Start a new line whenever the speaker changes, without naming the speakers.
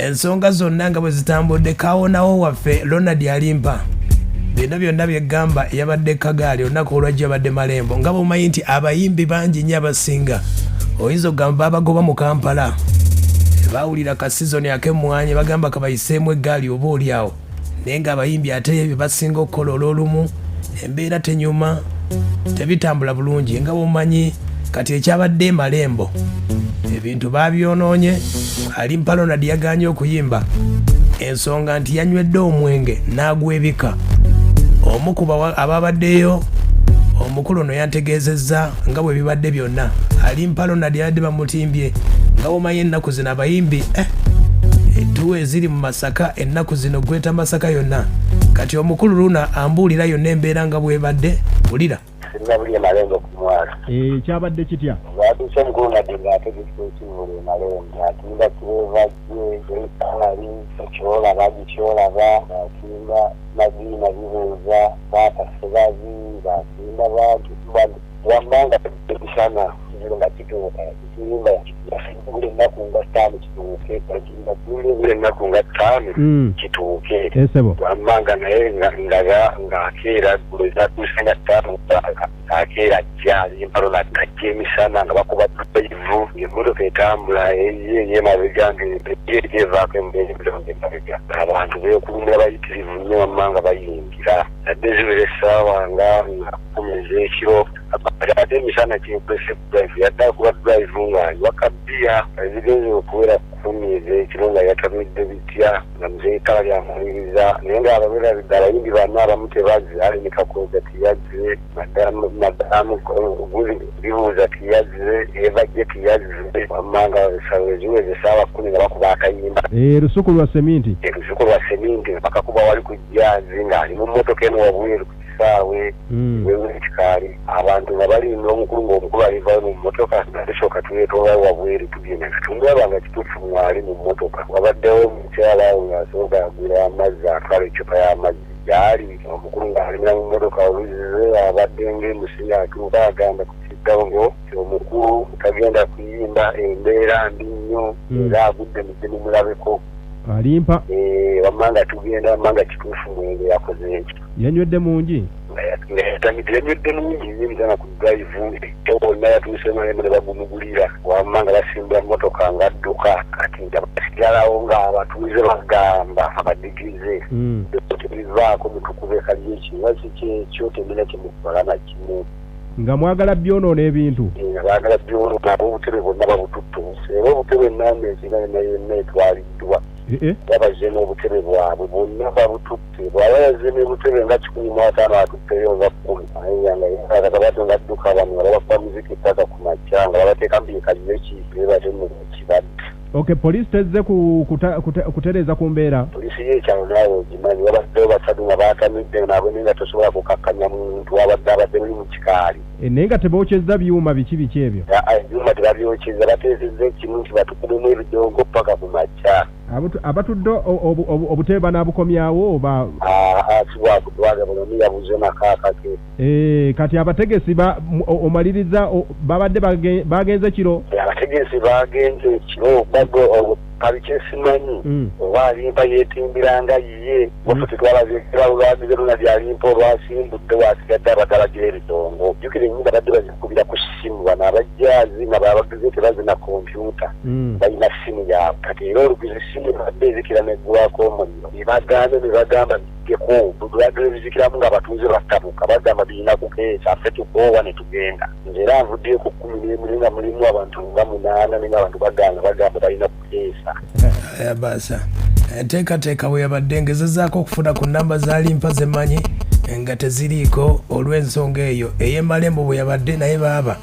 Ensonga zonna nga bwe zitambudde, kawonawo waffe Ronald Alimpa bino byonna byeggamba yabadde Kagaali olunaku olwajjo, yabadde Malembo. Nga bwomanyi nti abayimbi bangi nnyo abasinga oyinza okugamba babagoba mu Kampala, bawulira ka sizoni ak'emmwanyi, bagamba kabayiseemu eggaali oba oli awo. Naye ng'abayimbi ate bye basinga okukola, olw'olumu embeera tenyuma, tebitambula bulungi. Nga bwomanyi kati ekyabadde emalembo, ebintu babyonoonye. Alimpa Ronald yaganye okuyimba, ensonga nti yanywedde omwenge n'agwebika. Omu ku ababaddeyo, omukulu ono, yantegeezezza nga bwe bibadde byonna. Alimpa Ronald yabadde bamutimbye. Nga bwomanyi ennaku zino abayimbi, ettuwa eziri mu Masaka ennaku zino gweta Masaka yonna. Kati omukulu luna ambuulira yonna embeera nga bwebadde. Wulira.
Sinabuli Emalembe ku mwalo.
Kyabadde kitya?
Bwatuuse, omukulu Nadde ng'ategeka ekivvulu Emalembe, atimba Kireva Gye, Ekalali, Ekyolaba Gikyolaba, ng'atimba Madiina Bibuuza, Taata Sebabi, ng'atimba bantu wamma nga emisana kivvulu nga kituuka ekiyimba buli ennaku nga 5 kituuke, buli ennaku nga 5 kituuke.
Esebo.
Wamma nga naye ng'akeera ggulo, zatuuse nga 5, ng'akeera ajja Alimpa Ronald ng'ajja emisana nga bakuba drive, ng'emmotoka etambula eye ey'emabega ng'evaako embeera emabega. Abantu beekulumira bayitirivu nnyo. Wamma nga bayingira nadde ziwera essaawa nga 10 ez'ekiro. Ate emisana kinkwese drive, yadde akuba drive ng'anywa kabbiya. Ezigenze okuwera 10 ez'ekiro nga yatamidde bitya, nga muzeeyi Kalali amaliriza, naye ng'abawerabidde abayimbi banne abamu tebazze. Allen Kakooza teyazze, madamu Bibuuza teyazze, Eva Gye teyazze. Wamma nga ziweze essaawa 10 nga bakuba akayimba.
Lusuku lwa seminti.
Lusuku lwa seminti bakakuba wali ku jazz, ng'ali mu mmotoka eno wabweru ku kisaawe wewekikaali, abantu nga balinda omukulu, ng'omukulu alivayo mu mmotoka, nga tusooka twetoola wabweru, tugenda nga tumulaba nga kituufu mwali mu mmotoka. Wabaddewo omukyala awo ng'asooka agula amazzi, atwala eccupa y'amazzi gyali omukulu ng'alimira mu mmotoka. Oluzze abadde ng'emusi ng'atuuka agamba ku kiddawo nti omukulu tagenda kuyimba, embeera mbi nnyo, era agudde mujje mumulabeko.
Alimpa.
Wamma nga tugenda, wamma nga kituufu mwenge yakoze eki.
Yanywedde mungi.
Nga yatamidde, yanywedde mungi nnyo emisana ku drive bonna. Yatuuse Malembo ne bagumugulira. Wamma nga basimbula mmotoka ng'adduka. Kati nga basigalawo ng'abatuuze bagamba abadigize, "Tebivaako, mutukube kali ekinywa kiki ekyo, temina kyemukola na kimu."
Nga mwagala byonoona ebintu.
Nga baagala byonoona. Ab'obutebe bonna babututtuse, era obutebe enamba esinga yonna yonna etwaliddwa. Babazze n'obutebe bwabwe bwonna babututte. Bw'aba yazze n'obutebe nga 150, atutteyo nga 10. Nga nga adduka, bano nga babakuba muziki paka ku makya, nga babateeka mu byekaliyo ki bate mu kibadde.
Okay, poliisi tezze kutereeza ku mbeera?
Poliisi y'ekyalo naawe ogimanyi. Wabaddewo basatu nga batamidde nabwe, naye nga tosobola kukakkanya muntu wabadde abadde muli mu kikaali.
Naye nga tebookyezza byuma biki biki ebyo?
Ebyuma tebabyokyeza, bateesezza ekimu nti batukubemu ebidongo paka ku makya.
Abatudde obutebe banaabukomyawo oba?
Si bwakutwala, buli omu yabuze nako akake.
Kati abategesi omaliriza babadde bagenze kiro?
Abategesi bagenze kiro. Kabi kyesimanyi oba Alimpa yeetimbiranga yiye. Waffe tetwalabye luna lyalimpa olwasimbudde, wasigadde abagalagira ebidongo. Jjukira ennyimba badde bazikubira ku ssimu. Bano abajjaazi nga babagize tebazina kompyuta, balina ssimu yaabwe. Kati era olugiza essimu ebadde ezikira neggwako omuliro, ne bagamba biggeko lwadde ebizikiramu, nga abatuuze batabuka, bagamba birina kukeesa, ffe tukoowa ne tugenda. Nze era nvuddeyo ku 11, naye nga mulimu abantu nga munaana, naye nga abantu bagaana, bagamba balina kukeesa.
Basa enteekateeka bwe yabadde, ngezezaako okufuna ku namba z'Alimpa zemmanyi nga teziriiko olw'ensonga eyo ey'emalembo bwe yabadde, naye baaba